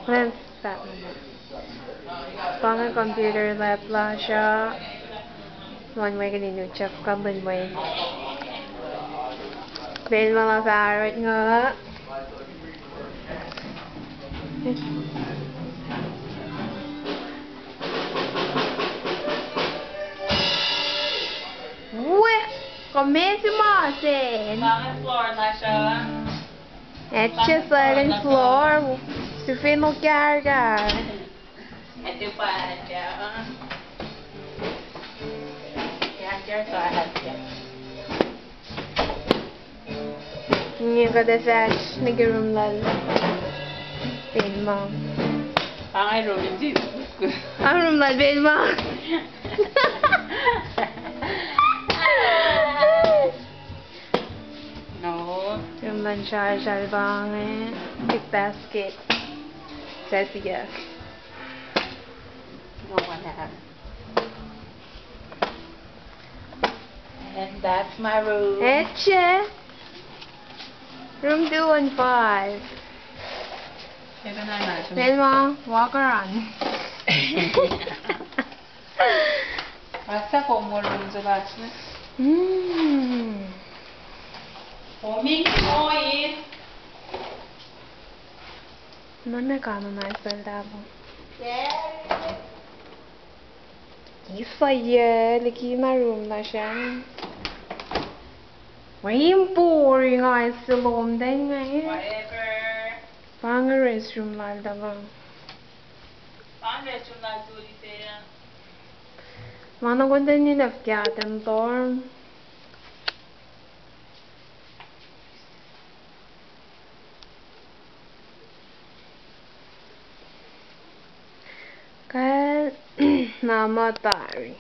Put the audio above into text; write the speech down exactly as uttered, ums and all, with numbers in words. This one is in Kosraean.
Lens that. Pa inge computer lab lasr uh. Luhn mwekihn in utyak kuh luhn mwekihn. Pacl ma la fahsr nga. Weh, kom meac se ma se? Etye second floor. Sifacna karkar. Inge kuht ac fahsr nuh ke room lal Belma. Pa inge room in Jisus. Ah, room lal Belma. No. Room lal Shasha pa inge. Big basket. Sasiyuck. No one has. And that's my room. Etye. Room two one five. Maybe not much. Belma, walk around. Asa kom mol room se lasr ne. Mm. Kom in moi. Na me kanon ai sel tabo. Isa ye liki na room na shan. Mweyen boring ai se lom den inge. Whatever. Pa inge restroom lal tabo. Pa inge restroom lal tuli se ya. Ma na konten ninac fahk ten dorm. Kal na ma tari.